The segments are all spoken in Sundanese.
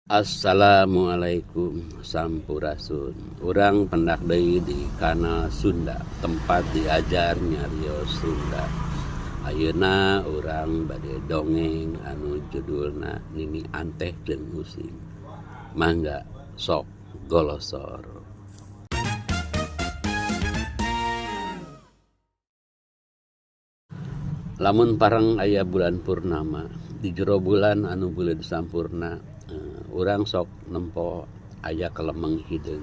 Assalamualaikum Sampurasun. Urang pendak deui di kanal Sunda, tempat diajar nyarios Sunda. Ayeuna urang bade dongeng anu judulna Nini Anteh jeung Using. Mangga sok golosor. Lamun pareng aya bulan purnama, di jero bulan anu buleud sampurna, urang sok nempo aya kelemeng hideung.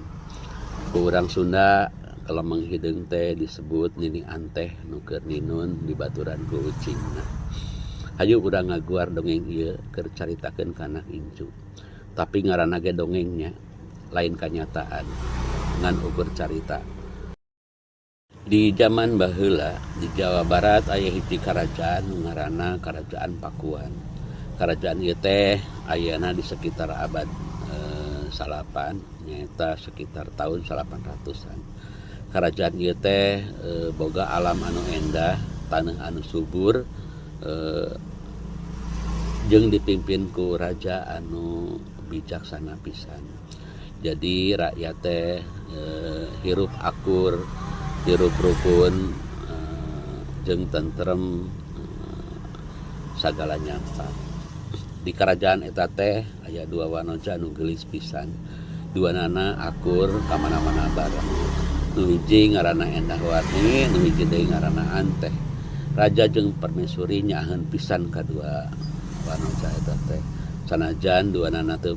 Ku urang Sunda kelemeng hideung teh disebut Nini Anteh nu keur ninun dibaturan ku ucingna. Hayu urang ngaguar dongeng ieu keur caritakeun ka anak incu. Tapi ngaranna ge dongeng nya, lain kanyataan, ngan ukur carita. Di jaman baheula di Jawa Barat aya hiji karajaan nu ngaranna Karajaan Pakuan. Karajaan ieu teh ayana di sekitar abad salapan, nyaeta sekitar tahun 800-an. Karajaan ieu teh boga alam anu endah, taneuh anu subur, jeung dipimpin ku raja anu bijaksana pisan. Jadi rakyat teh hirup akur, hirup rukun, jeung tentrem, sagala nyampa. Di kerajaan eta teh aya dua wanoja anu geulis pisan. Duanana akur kamana-mana bareng. Nu hiji ngaranna Endah Warni, nu hiji deui ngaranna Anteh. Raja jeung permaisuri nyaaheun pisan kadua wanoja eta teh. Sanajan duanana teh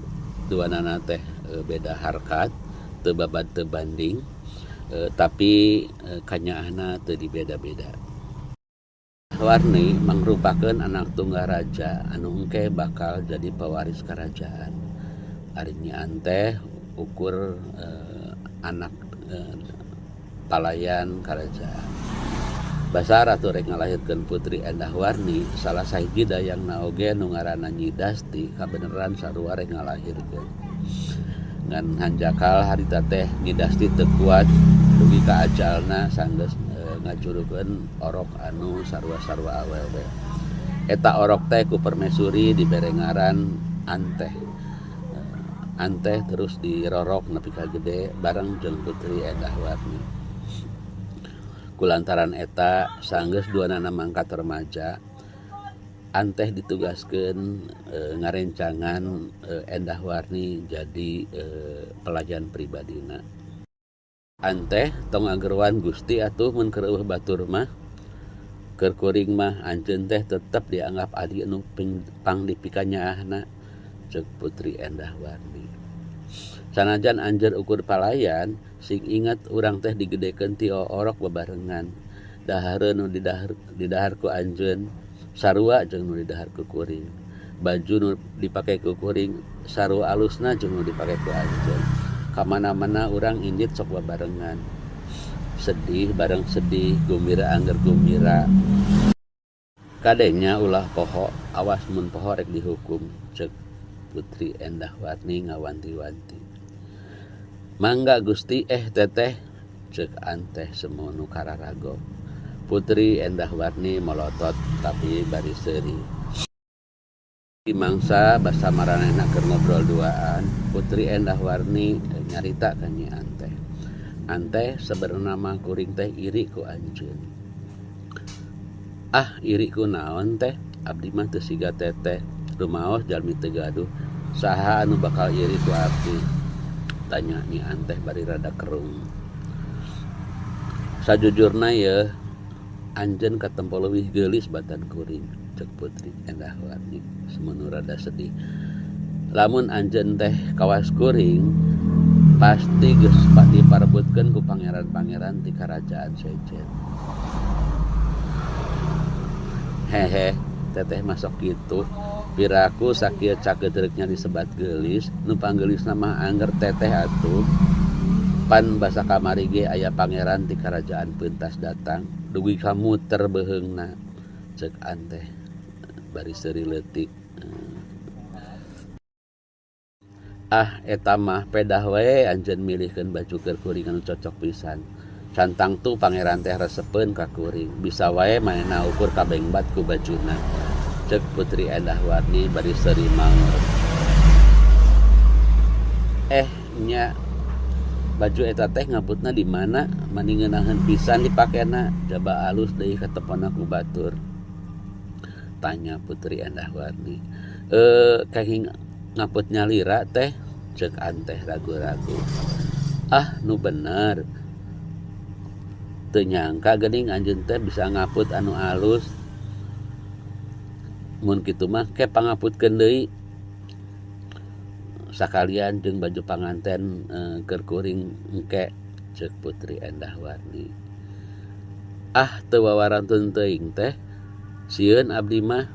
beda harkat, teu babad teu banding, tapi kanyaahna teu dibeda-beda. Warni mangrupakeun anak tunggal raja anu engke bakal jadi pewaris kerajaan. Ari Nyi Anteh ukur anak palayan kerajaan. Basa ratu rek ngalahirkeun Putri Endah Warni, salah sahiji dayangna oge nu ngaranna Nyi Dasti kabeneran sarua rek ngalahirkeun. Ngan hanjakal harita teh Nyi Dasti teu kuat dugi ka ajalna sanggeus ngajurukeun orok anu sarua-sarua awewe. Eta orok teh ku permaisuri dibere ngaran Anteh. Anteh terus dirorok nepi ka gede bareng jeung Putri Endah Warni. Kulantaran eta sanggeus duanana mangkat remaja, Anteh ditugaskeun ngarencangan Endah Warni jadi pelayan pribadina. Anteh tong ngageroan Gusti atuh mun keur eueuh batur mah. Keur kuring mah anjeun teh tetep dianggap adi anu pangdipikanyaahna, ceuk Putri Endah Warni. Sanajan anjeun ukur palayan, sing inget urang teh digedekeun ti orok bebarengan. Dahareun nu didahar ku anjeun sarua jeung nu didahar ku kuring. Baju nu dipake ku kuring sarua alusna jeung nu dipake ku anjeun. Kamana-mana urang indit sok babarengan. Sedih bareng sedih, gumbira angger gumbira. Kadenya ulah poho, awas mun poho rek dihukum, ceuk Putri Endah Warni ngawanti-wanti. Mangga Gusti teteh, ceuk Anteh semono kararago. Putri Endah Warni molotot tapi bari seuri. Mangsa basa maranehna keur ngobrol duaan, Putri Endah Warni nyarita ka Nyi Anteh. Anteh sabenerna mah kuring teh iri ku anjeun. Ah, iri ku naon teh? Abdi mah teu siga teteh, rumaos jalmi teu gaduh. Saha anu bakal iri ku abdi? Tanya Nyi Anteh bari rada kerung. Sajujurna yeuh, anjeun katempo leuwih geulis batan kuring, ceuk Putri Endah Warni semono rada sedih. Lamun anjeun teh kawas kuring, pasti geus diparebutkeun ku pangeran-pangeran ti karajaan sejen. Hehe, teteh masuk kitu. Piraku sakieu cakeut reuknya disebat geulis, nu panggeulisna mah angger teteh atuh. Pan basa kamari ge aya pangeran ti karajaan Peuntas datang, dugi ka muter beuheungna, ceuk Anteh bari seuri leutik. Ah, eta mah pedah wae anjeun milihkeun baju keur kuring anu cocok pisan. Cantang tu pangeran teh resepeun ka kuring, bisa wae manehna ukur kabengbat ku bajuna, ceuk Putri Endah Warni bari seuri maur. Nya baju eta teh ngaputna di mana mani ngeunaheun pisan dipakena jaba alus deui katepona ku batur tanya Putri Endah Warni. Kenging ngaput nyalira teh cek Anteh ragu-ragu. Ah nu bener teu nyangka geuning anjeun teh bisa ngaput anu alus mun kitu mah ke pangaputkeun deui sakalian jeung baju panganten keur kuring engke cek Putri Endah Warni. Ah teu wawarantun teuing teh sieun abdi mah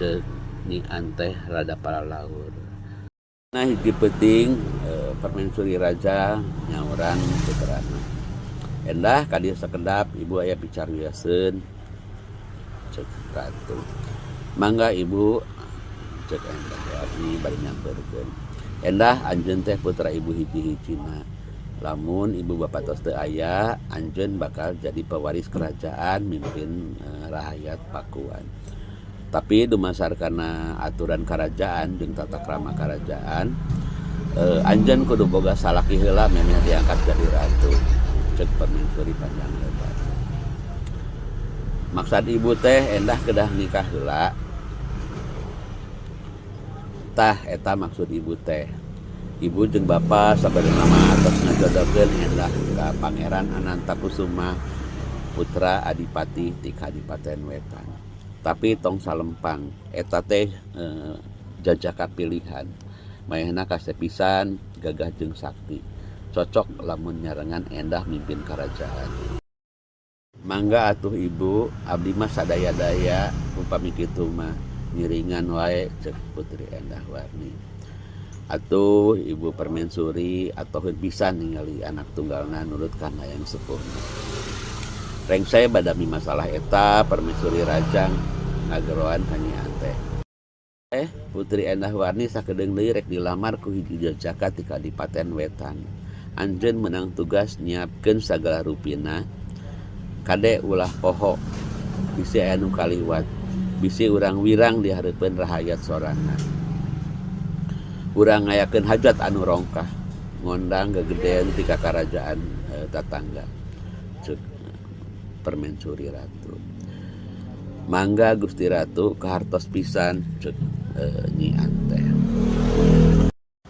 cek Nyi Anteh rada palalaur. Nah hiji peuting Permaisuri Raja nyauran puterana. Endah ka dieu sakedap ibu aya picarioseun cek ratu. Mangga ibu cek Endah Warni bari nyamperkeun. Endah anjeun teh putra ibu hiji-hijina. Lamun ibu bapa tos teu aya anjeun bakal jadi pewaris kerajaan mimpin rahayat Pakuan. Tapi dumasar kana aturan kerajaan jeung tata krama kerajaan anjeun kudu boga salaki heula memeh diangkat jadi ratu cek Permaisuri panjang lebar. Maksad ibu teh Endah kedah nikah heula. Tah eta maksud ibu teh. Ibu jeung bapa sabenerna mah tos ngajodohkeun Endah ka Pangeran Anantakusuma putra Adipati ti Kadipaten Wetan. Tapi tong salempang eta teh jajaka pilihan. Maehna kasep pisan gagah jeung sakti. Cocok lamun nyarengan Endah mimpin karajaan. Mangga atuh ibu abdi mah sadaya-daya upami kitu mah ngiringan wae cek Putri Endah Warni. Atuh ibu Permaisuri atoheun pisan ningali anak tunggalna nurut kana hayang sepuhna. Rengse badami masalah eta Permaisuri Raja ngageroan ka Nyi Anteh. Putri Endah Warni sakedeung deui rek dilamar ku hiji jajaka ti Kadipaten Wetan. Anjeun meunang tugas nyiapkeun sagala rupina kade ulah poho bisi aya nu kaliwat bisi urang wirang di hareupeun rahayat sorangan. Urang ngayakeun hajat anu rongkah ngondang gegedean ti kakarajaan tatangga cek Permaisuri Ratu. Mangga Gusti Ratu kahartos pisan cek Nyi Anteh.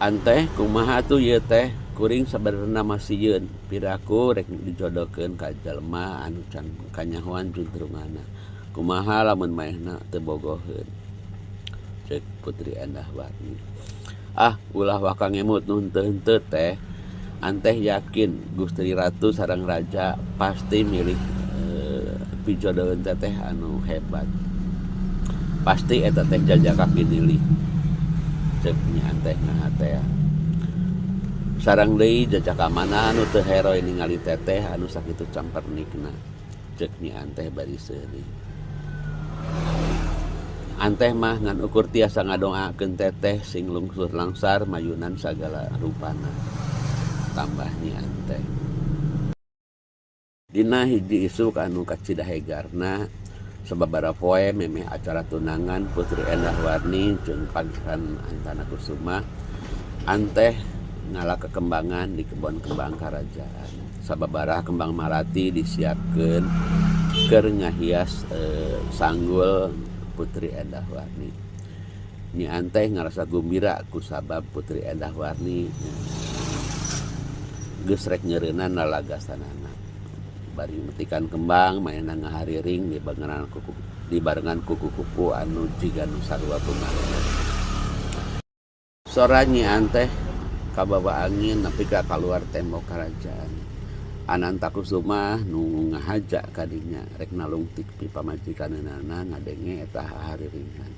Anteh kumaha atuh ieu teh kuring sabenerna mah sieun piraku rek dijodohkeun ka jalma anu can kanyahoan juntrunganna. Kumaha lamun maehna teu bogoheun cek Putri Endah Warni. Ah ulah waka ngemut nu henteu-henteu teh. Anteh yakin Gusti Ratu sareng raja pasti milih pijodoheun teteh anu hebat. Pasti eta teh jajaka pinilih cek Nyi Anteh ngahatea. Sareng deui jajaka mana anu teu heroy ningali teteh anu sakitu campernikna cek Nyi Anteh bari seuri. Anteh mah ngan ukur tiasa ngadoakeun teteh sing lungsur langsar mayunan sagala rupana tambah Nyi Anteh. Dina hiji isuk anu kacida hegarna sababaraha poe memeh acara tunangan Putri Endah Warni jeung Pangeran Antanakusuma Anteh ngala kekembangan di kebon kembang karajaan. Sababaraha kembang malati disiapkeun keur ngahias sanggul Putri Endah Warni. Nyi Anteh ngarasa gumbira kusabab Putri Endah Warni geus rek nyereunan lalagasanana. Bari metikan kembang maena ngahariring dibarengan kuku-kuku anu jiga nu sarua bunga. Sora Nyi Anteh kabawa angin nepi ka kaluar tembok karajaan. Anantakusuma nu ngahaja kadinya rek nalungtik pipamajikaneunana ngadenge eta hahariringan.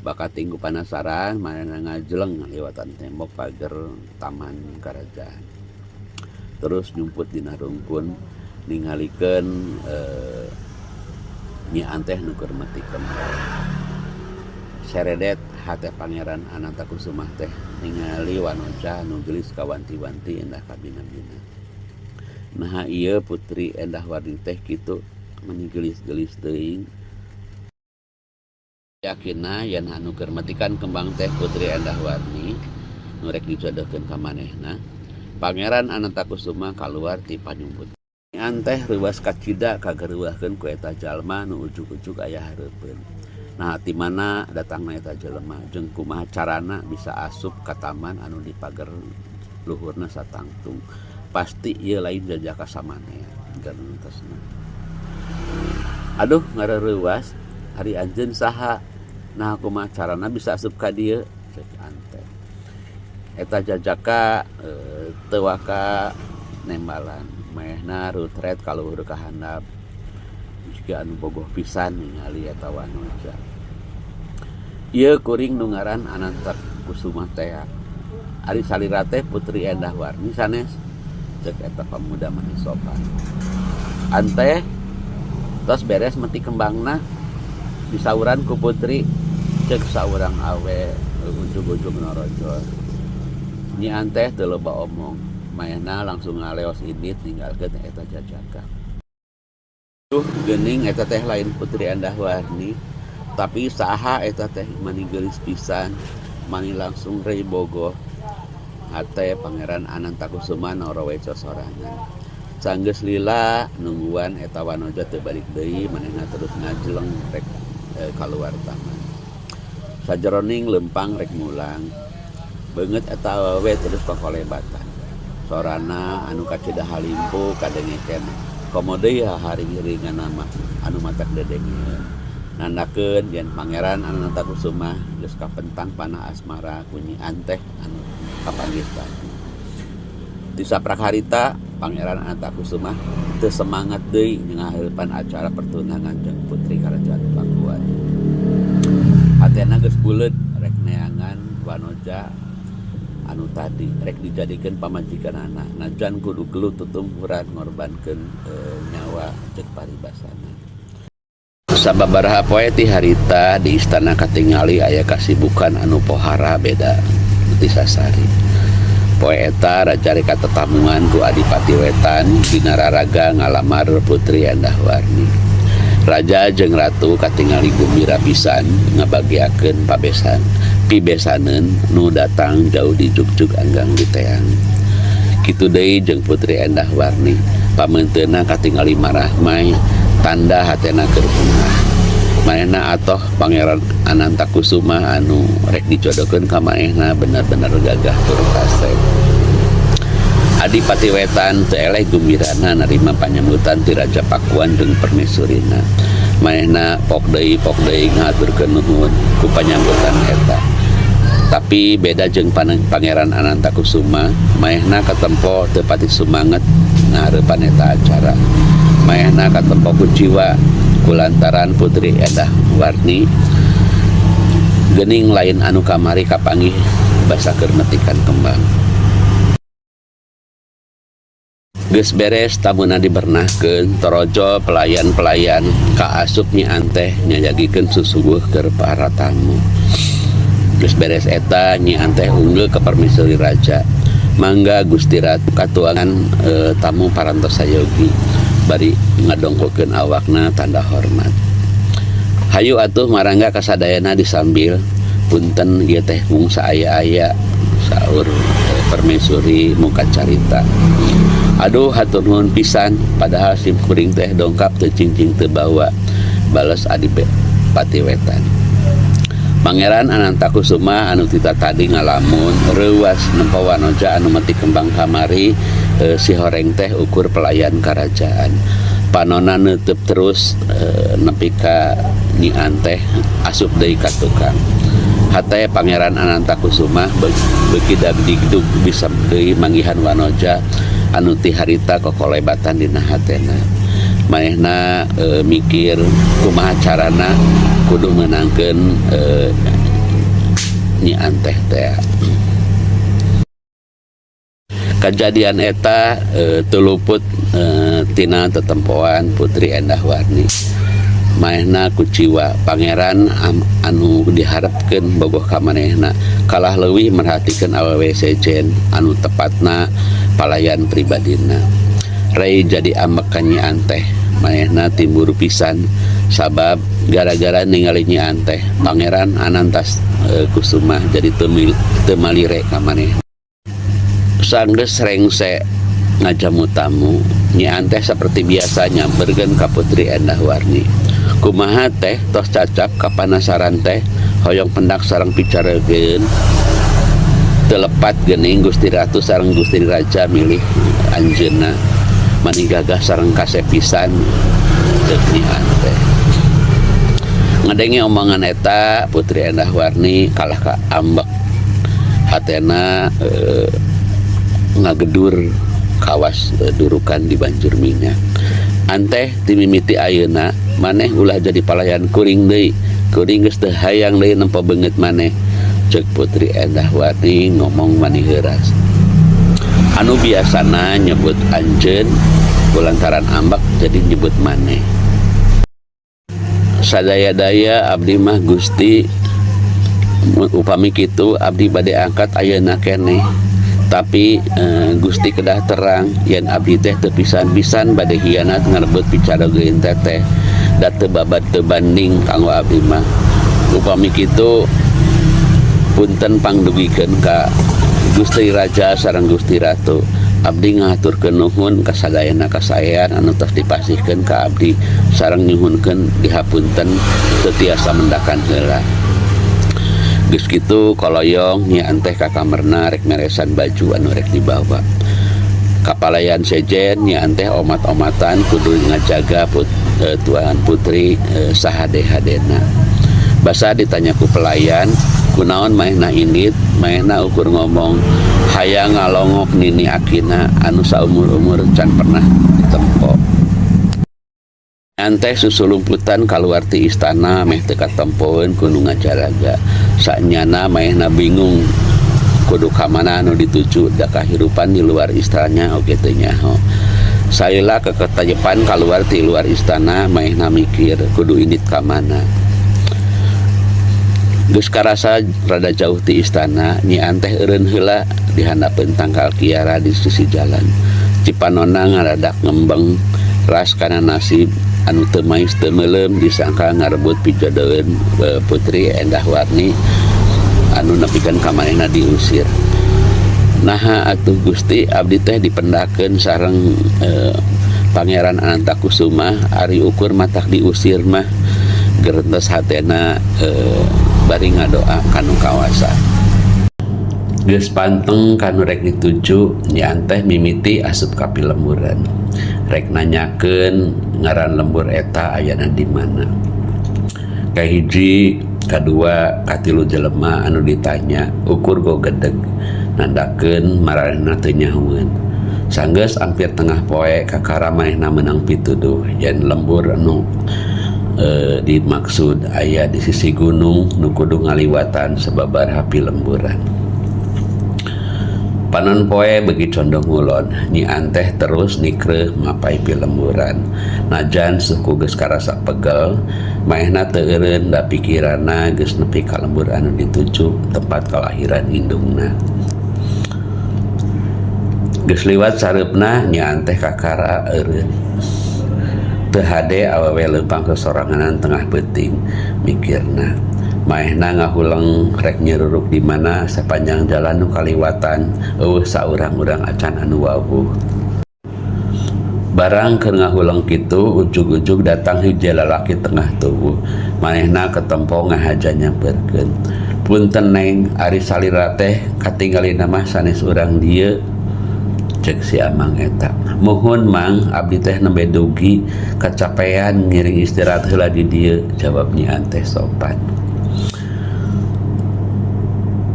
Bakating ku panasaran manehna ngajeleng liwatan tembok pager taman karajaan. Terus nyumput dina rungkun ningalikeun Nyi Anteh nu keur metik kembang. Seredet hate Pangeran Anantakusuma teh ningali wanoja nu geulis kawanti-wanti endah kabina-bina. Naha ieu Putri Endah Warni teh kitu meni geulis-geulis teuing. Yakinna yen anu keur metikan kembang teh Putri Endah Warni nu rek dijodohkeun ka manehna. Pangeran Anantakusuma kaluar ti panyumput. Nyi Anteh reuwas kacida kagareuwahkeun ku eta jalma nu ujug-ujug aya hareupeun. Naha ti mana datangna eta jelema jeung kumaha carana bisa asup ka taman anu dipager luhurna satangtung. Pasti ieu lain jajaka samanea, gerentesna. Aduh ngareurewas, ari anjeun saha? Naha kumaha carana bisa asup ka dieu? Cek Anteh. Eta jajaka teu waka nembalan, maehna rutret ka luhur ka handap. Jiga anu bogoh pisan ningali eta wanoja. Ieu kuring nu ngaran Anantakusuma tea. Ari salira teh Putri Endah Warni sanes? Cek eta pamuda mani sopan. Anteh tos beres metik kembangna disauran ku putri cek saurang awe ujug-ujug norojol. Nyi Anteh teu loba omong, maehna langsung ngaleos indit ninggalkeun eta jajaka. Duh geuning eta teh lain Putri Endah Warni, tapi saha eta teh mani geulis pisan, mani langsung rei bogoh. Hate Pangeran Anantakusuma norowe sosorangan. Sanggeus lila nungguan eta wanoja teu balik deui, manehna terus ngajleng rek kaluar taman. Sajeroning leumpang rek mulang, beungeut eta awewe terus kokolebatan. Sorana anu kacida halimpu kadenge keneh. Komo deui haharing-hiringanna mah anu matak dedengeun. Nandakeun yen Pangeran Anantakusuma geus kapentang panah asmara ku Nyi Anteh anu kapanggih tadi. Ti saprak harita Pangeran Anantakusuma teu semangat deui ngahareupan acara pertunangan jeung putri Karajaan Pakuan. Hatena geus buleud rek neangan wanoja anu tadi rek dijadikeun pamajikanana najan kudu gelut tutumpuran ngorbankeun nyawa ceuk paribasana. Sababaraha poe ti harita di istana katingali aya kasibukan anu pohara beda ti sasari. Poe eta raja rek katetamuan ku Adipati Wetan dina raraga ngalamar Putri Endah Warni. Raja jeung ratu katingali gumbira pisan ngabagiakeun pabesan pibesaneun nu datang jauh di jugjug anggang diteang. Kitu deui jeung Putri Endah Warni, pameunteuna katingali marahmai tanda hatena keur bungah. Manehna atoh Pangeran Anantakusuma anu rek dijodohkeun ka manehna bener-bener gagah tur kasep. Adipati Wetan teu eleh gumbirana narima panyambutan ti Raja Pakuan jeung permaisurina. Manehna pok deui ngahaturkeun nuhun ku panyambutan eta. Tapi beda jeung Pangeran Anantakusuma, manehna katempo teu pati sumanget ngahareupan eta acara. Manehna katempo kuciwa kulantaran Putri Endah Warni geuning lain anu kamari kapanggih basa keur metikan kembang. Geus beres tamuna dibernahkeun, torojo pelayan-pelayan kaasup Nyi Anteh nyayagikeun susuguh keur para tamu. Geus beres eta Nyi Anteh unggul ka permaisuri raja. Mangga Gusti Ratu katuangan tamu parantos sayogi bari ngadongkokeun awakna tanda hormat. Hayu atuh marangga kasadayana disambil punten ieu teh mung saaya-aya saur permaisuri muka carita. Aduh hatur nuhun pisan padahal sim kuring teh dongkap teu cingcing teu bawa bales Adipati Wetan. Pangeran Anantakusuma anu tita tadi ngalamun reuwas nempo wanoja anu metik kembang kamari si horeng teh ukur pelayan karajaan. Panona neuteub terus nepi ka Nyi Anteh asup deui ka tukang. Hate Pangeran Anantakusuma beuki dagdigdug bisa deui manggihan wanoja anu ti harita kokolebatan dina hatena. Manehna mikir kumaha carana kudu meunangkeun Nyi Anteh teh. Kajadian eta teu luput tina tetempoan Putri Endah Warni. Manehna kuciwa pangeran anu diharepkeun bogoh ka manehna kalah leuwih merhatikeun awewe sejen anu tepatna palayan pribadina. Rei jadi ambek ka Nyi Anteh. Manehna timburu pisan sabab gara-gara ningali Nyi Anteh Pangeran Anantas Kusuma jadi teu malire ka manehna. Sanggeus rengse ngajamu tamu, Nyi Anteh seperti biasa nyamperkeun ka Putri Endah Warni. Kumaha teh, tos cacap kapanasaran teh hoyong pendak sareng picaregeun? Teu lepat geuning Gusti Ratu sareng Gusti Raja milih anjeunna, mani gagah sareng kasep pisan, ceuk Nyi Anteh. Ngadenge omongan eta, Putri Endah Warni kalah ka ambek hatena, ngagedur kawas durukan di banjur minyak. Anteh, timimiti ayeuna maneh ulah jadi palayan kuring deui. Kuring geus teu hayang deui nempo beungeut maneh, ceuk Putri Endah Warni ngomong mani heuras. Anu biasana nyebut anjeun, kulantaran ambek jadi nyebut maneh. Sadaya-daya abdi mah, Gusti. Upami kitu abdi bade angkat ayeuna keneh, tapi Gusti kedah terang yen abdi teh teu pisan-pisan bade hianat ngarebut picarogeun teteh, da teu babad teu banding kanggo abdi mah. Upami kitu punten pangdugikeun ka Gusti Raja sareng Gusti Ratu, abdi ngahaturkeun nuhun kasadayana kasaean anu tos dipasihkeun ka abdi sareng nyuhunkeun dihapunten teu tiasa mendakan heula. Geus kitu koloyong Nyi Anteh ka kamarna rek meresan baju anu rek dibawa. Kapalayan sejen, Nyi Anteh omat-omatan kudu ngajaga tuan putri sahade-hadena. Basa ditanya ku pelayan kunaon manehna indit, manehna ukur ngomong hayang ngalongok nini akina anu saumur-umur can pernah ditempo. Anteh susulumputan kaluar ti istana meh teu katempoeun ku nu ngajaraga. Sanyana manehna bingung kudu ka mana anu dituju, da kahirupan di luar istana oge teu nyaho. Salila keketajepan kaluar ti luar istana, manehna mikir kudu indit ka mana. Geus karasa rada jauh ti istana, Nyi Anteh eureun heula di handapeun tangkal kiara di sisi jalan. Cipanona ngaradak ngembeng ras kana nasib anu teu mais teu meuleum, disangka ngarebut pijodoheun Putri Endah Warni anu nepikeun ka manehna diusir. Naha atuh Gusti, abdi teh dipendakeun sareng Pangeran Anantakusuma, ari ukur matak diusir mah, gerentes hatena bari ngadoa kanu kawasa. Geus panteng kanu rek dituju, Nyi Anteh mimiti asup ka pilemburan rek nanyakeun ngaran lembur eta ayana di mana. Kahiji, kadua, katilu jelema anu ditanya ukur gogedeg nandakeun maranehna teu nyahoeun. Sanggeus hampir tengah poe kakara manehna meunang pituduh yen lembur anu dimaksud aya di sisi gunung nu kudu ngaliwatan sababaraha pilemburan. Panon poe beuki condong ngulon, Nyi Anteh terus nikreuh mapai pilemburan. Najan suku geus karasa pegel, manehna teu eureun da pikiranna geus nepi ka lembur anu dituju, tempat kalahiran indungna. Geus liwat sareupna, Nyi Anteh kakara eureun. Teu hade awewe leumpang sosoranganan tengah peuting, mikirna. Manehna ngahuleng rek nyeruruk di mana. Sapanjang jalan nu kaliwatan euweuh saurang-urang acan anu wawuh. Barang keur ngahuleng kitu, ujug-ujug datang hiji lalaki tengah tubuh. Manehna ketempo ngahaja nyamperkeun. Punten Neng, ari salira teh katinggalina mah sanes urang dieu, cek si amang eta. Muhun Mang, abdi teh nembe dugi, kacapean, ngiring istirahat heula di dieu, jawab Nyi Anteh sopan.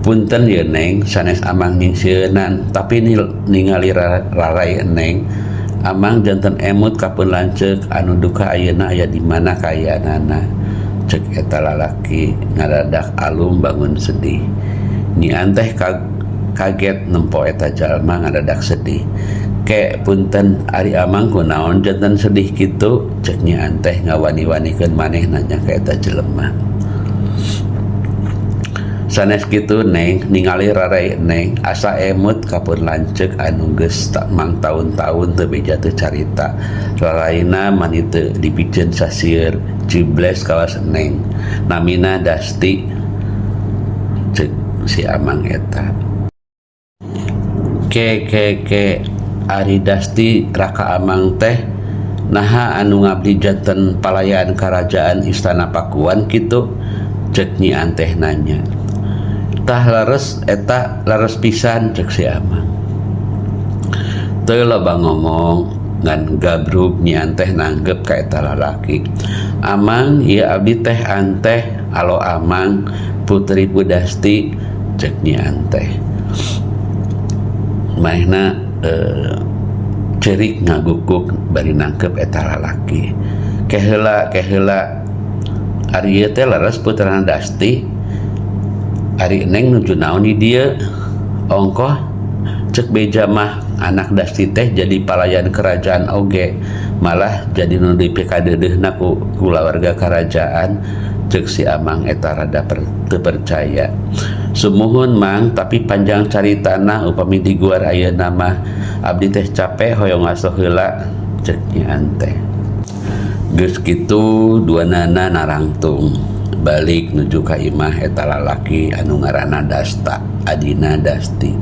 Punten ye Neng, sanes amang nyingsieunan, tapi ningali rarai Neng, amang janten emut ka pun lanceuk anu duka ayeuna aya di mana kaayaanana, cek eta lalaki ngadadak alum bangun sedih. Nyi Anteh kaget nempo eta jalma ngadadak sedih. Ke, punten, ari amang kunaon janten sedih kitu, cek Nyi Anteh ngawani-wanikeun maneh nanya ka eta jelema. Sanes kitu Neng, ningali rarai Neng asa emut ka pun lanceuk anu geus mangtaun-taun teu beja teu carita. Raraina mani teu dipiceun sasieur, cibles kawas Neng. Namina Dasti, ceuk si amang eta. Ke ke ke ari Dasti raka amang teh naha anu ngabdi janten palayan karajaan istana Pakuan kitu? Ceuk Nyi Anteh nanya. Tah leres eta, leres pisan, ceuk si amang. Teu loba ngomong ngan gabrug Nyi Anteh nanggep ka eta lalaki. Amang, ieu abdi teh Anteh, alo amang, putri Budasti, ceuk Nyi Anteh. Manehna ceurik ngagukuk bari nangkep eta lalaki. Ke heula, ke heula, ari ieu teh leres putrana Dasti? Ari Neng nuju naon di dieu? Ongkoh ceuk beja mah anak Dasti teh jadi palayan kerajaan oge, malah jadi nu dipikadeudeuhna ku kulawarga kerajaan, ceuk si amang eta rada teu percaya. Sumuhun, Mang, tapi panjang caritana upami diguar ayeuna mah. Abdi teh capek, hoyong ngaso heula, ceuk Nyi Anteh. Geus kitu duanana narangtung balik nuju ka imah eta lalaki anu ngaranna Dasta, adina Dasti.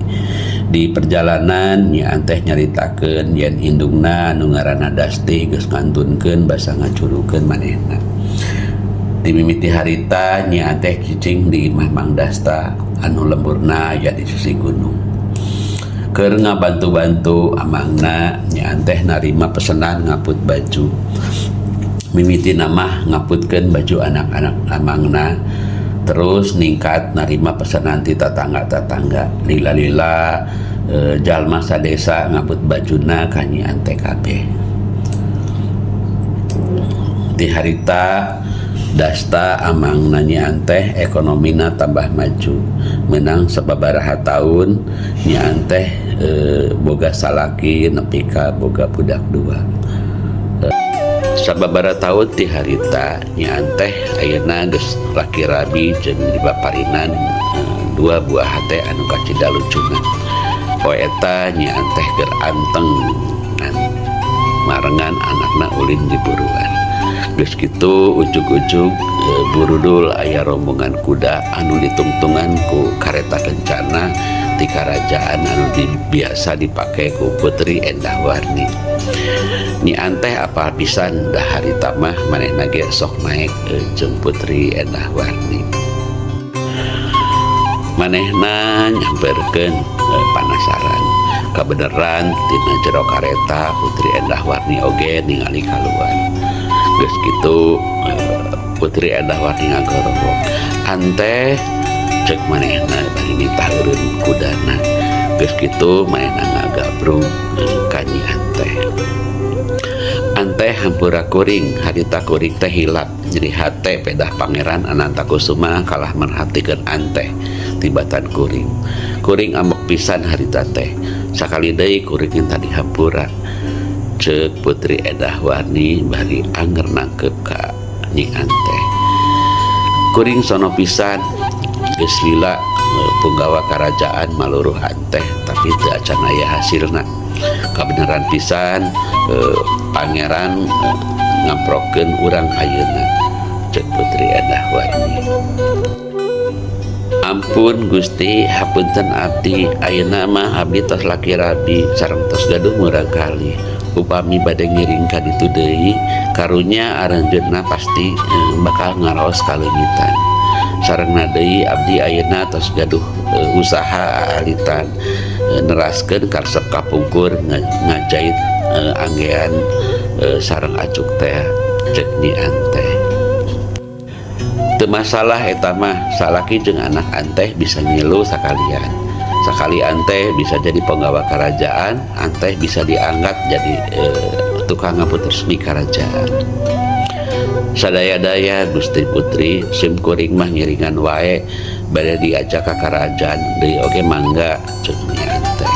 Di perjalanan Nyi Anteh nyaritakeun yen indungna anu ngaranna Dasti geus ngantunkeun basa ngacurukeun manehna. Dimimiti harita Nyi Anteh cicing di imah Mang Dasta anu lemburna aya di sisi gunung. Keur ngabantu-bantu amangna, Nyi Anteh narima pesenan ngaput baju. Mimitina mah ngaputkeun baju anak-anak amangna, terus ningkat narima pesanan ti tatangga-tatangga. Lila-lila jalma sadesa ngaput bajuna ka Nyi Anteh kabeh. Di harita Dasta amangna Nyi Anteh ekonomina tambah maju, menang sababaraha tahun Nyi Anteh boga salaki nepi ka boga budak dua. Sababaraha tahun ti harita Nyi Anteh ayeuna geus laki rabi jeung dibaparinan dua buah hate anu kacida lucuna. Poe eta Nyi Anteh keur anteng marengan anakna ulin di buruan. Geus kitu ujug-ujug burudul aya rombongan kuda anu ditungtungan ku kareta kencana ti karajaan anu biasa dipake ku Putri Endah Warni. Nyi Anteh apal pisan, da harita mah manehna ge sok naek jeung Putri Endah Warni. Manehna nyamperkeun panasaran. Kabeneran tina jero kareta Putri Endah Warni oge ningali kaluar. Geus kitu Putri Endah Warni ngagorowok. "Anteh," cek manehna bari nitah eureun kudana. Geus kitu manehna ngagabrug ka Nyi Anteh. "Anteh, hampura kuring, harita kuring teh hilap, nyeri hate pedah Pangeran Anantakusuma kalah merhatikeun Anteh tibatan kuring. Kuring ambek pisan harita teh. Sakali deui kuring minta dihampura," ceuk Putri Endah Warni bari anger nangkep ka Nyi Anteh. "Kuring sono pisan, geus lila punggawa karajaan maluruh Anteh, tapi teu acan aya hasilna. Kabeneran pisan pangeran ngamprokeun urang ayeuna," ceuk Putri Endah Warni. "Ampun Gusti, hapunten abdi. Ayeuna mah abdi tos laki rabi sareng tos gaduh murangkalih. Upami bade ngiring ka ditu deui, karunya aranjeunna pasti bakal ngaraos kaleungitan. Sarengna deui abdi ayeuna tos gaduh usaha alitan, neraskeun karesep kapungkur ngajait anggean sareng acuk teh," ceuk Nyi Anteh. "Teu masalah eta mah, salaki jeung anak Anteh bisa ngilu sakalian. Sakali Anteh bisa jadi penggawa kerajaan, Anteh bisa diangkat jadi tukang ngaput resmi kerajaan." "Sadaya-daya, Gusti Putri, sim kuring mah ngiringan wae. Bade diajak ka kerajaan deui oge mangga," ceuk Nyi Anteh.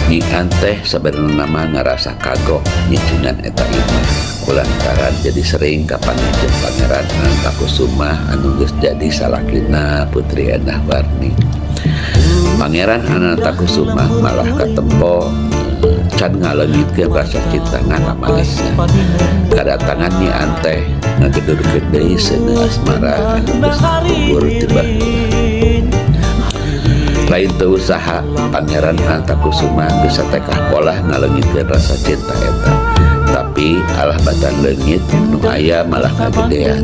Nyi Anteh sabenerna mah ngarasa kagok nyicingan eta imah. Kulantaran jadi sering kapanggih jeung Pangeran Anantakusumah anu geus jadi salakina Putri Endah Warni. Pangeran Anantakusumah malah katempo can ngaleungitkeun rasa cinta ka manehna. Kadatangan Nyi Anteh ngagedurkeun deui seuneu asmara anu geus gugur ti baheula. Lain teu usaha, Pangeran Anantakusuma geus satekah polah ngaleungitkeun rasa cinta eta. Tapi alah batan leungit, nu aya malah ngagedean.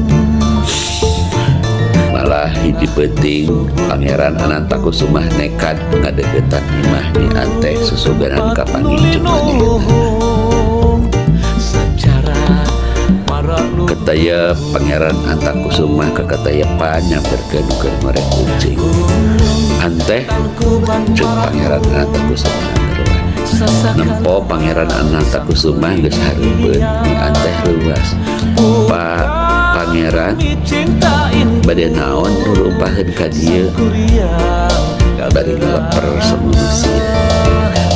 Malah hiji peuting Pangeran Anantakusumah nekat ngadeuketan imah Nyi Anteh susuganan kapanggih jeung manehna. Ketayep Pangeran Antakusumah kakatayepan nyamperkeun keur ngorek ucing. "Anteh," ceuk Pangeran Anantakusumah. Nempo Pangeran Anantakusumah geus hareupeun, Nyi Anteh reuas. "Pak Pangeran, bade naon nurumpaheun ka dieu?" Bari ngaleper samono sieun.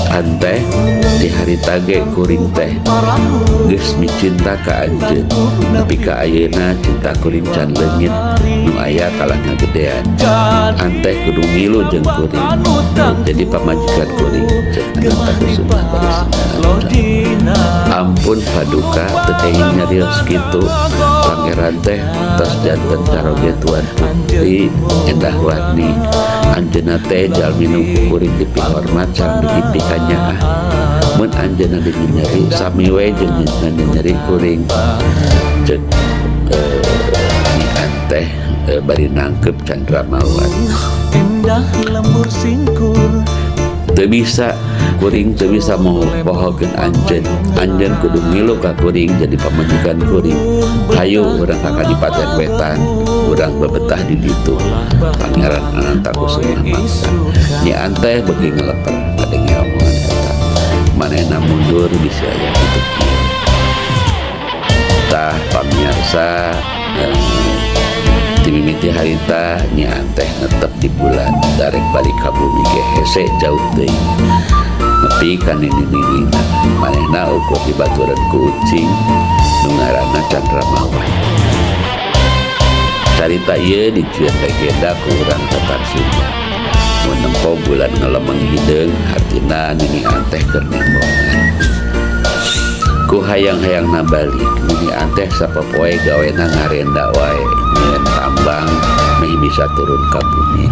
"Anteh, di harita ge kuring teh geus micinta ka anjeun. Nepi ka ayeuna cinta kuring can leungit, nu aya kalah ngagedean. Anteh kudu ngilu jeung kuring jadi pamajikan kuring," ceuk Anantakusumah bari sina. "Ampun paduka, teu kenging nyarios kitu. Pangeran teh tos janten caroge Tuan Putri Endah Warni. Anjeunna teh jalmi nu ku kuring dipihormat sareng dipikanyaah. Mun anjeunna dinyeri, sami we jeung nyeri kuring," ceuk Nyi Anteh bari nangkep Candra Mawat. "Teu bisa, kuring teu bisa mohokeun anjeun. Anjeun kudu ngilu ka kuring jadi pamajikan kuring. Hayu urang ka Kadipaten Wetan, urang bebetah di ditu," Pangeran Anantakusumah maksa. Nyi Anteh beuki ngaleper ngadenge omongan eta. Manehna mundur bisi aya kitu kieu. Tah pamiarsa, ti mimiti harita Nyi Anteh netep di bulan, darek balik ka bumi ge hese, jauh teuing. Nepi ka nini-ninina, manehna ukur dibaturan ku ucing nu ngaranna Candra Mawat. Carita ieu dijieun legenda ku urang Tatar Sunda. Mun nempo bulan ngalemeng hideung, hartina Nini Anteh keur nembongan. Ku hayang-hayangna balik, Nini Anteh sapopoe gawena ngarenda wae, nyieun tambang meh bisa turun ka bumi.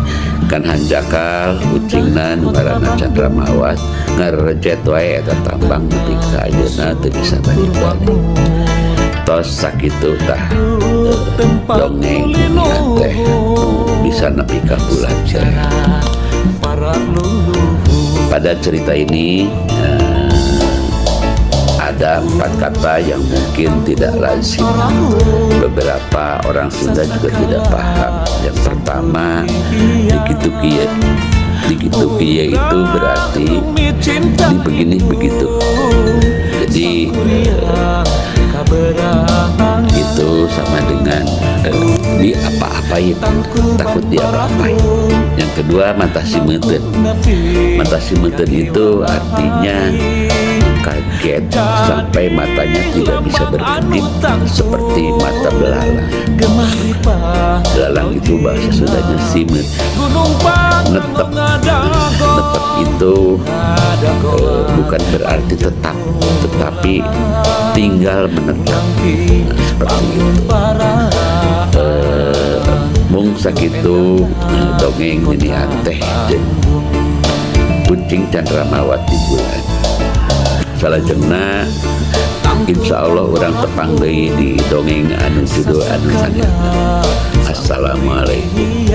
Kan hanjakal ucingna nu ngaranna Candra Mawat ngarerejet wae eta tambang nepi ka ayeuna teu bisa balik-balik. Tos sakitu tah dongeng Nini Anteh bisa nepi ka bulan teh. Pada cerita ini ada empat kata yang mungkin tidak lazim. Beberapa orang Sunda juga tidak paham. Yang pertama, dikitu kieu. Dikitu kieu itu berarti di begini begitu. Jadi itu sama dengan di apa-apain, takut diapa-apain. Yang kedua, mata simeuten. Mata simeuten itu artinya kaget sampai matanya tidak bisa berkedip seperti mata belalang. Belalang itu bahasa Sundanya simeut. Netep. Netep itu bukan berarti tetap, tetapi tinggal menetap. Nah, seperti itu. Mung sakitu dongeng Nini Anteh jeung kucing Candra Mawat di bulan. Salajengna insya Allah urang tepang deui di dongeng anu judul anu sanesna. Assalamualaikum.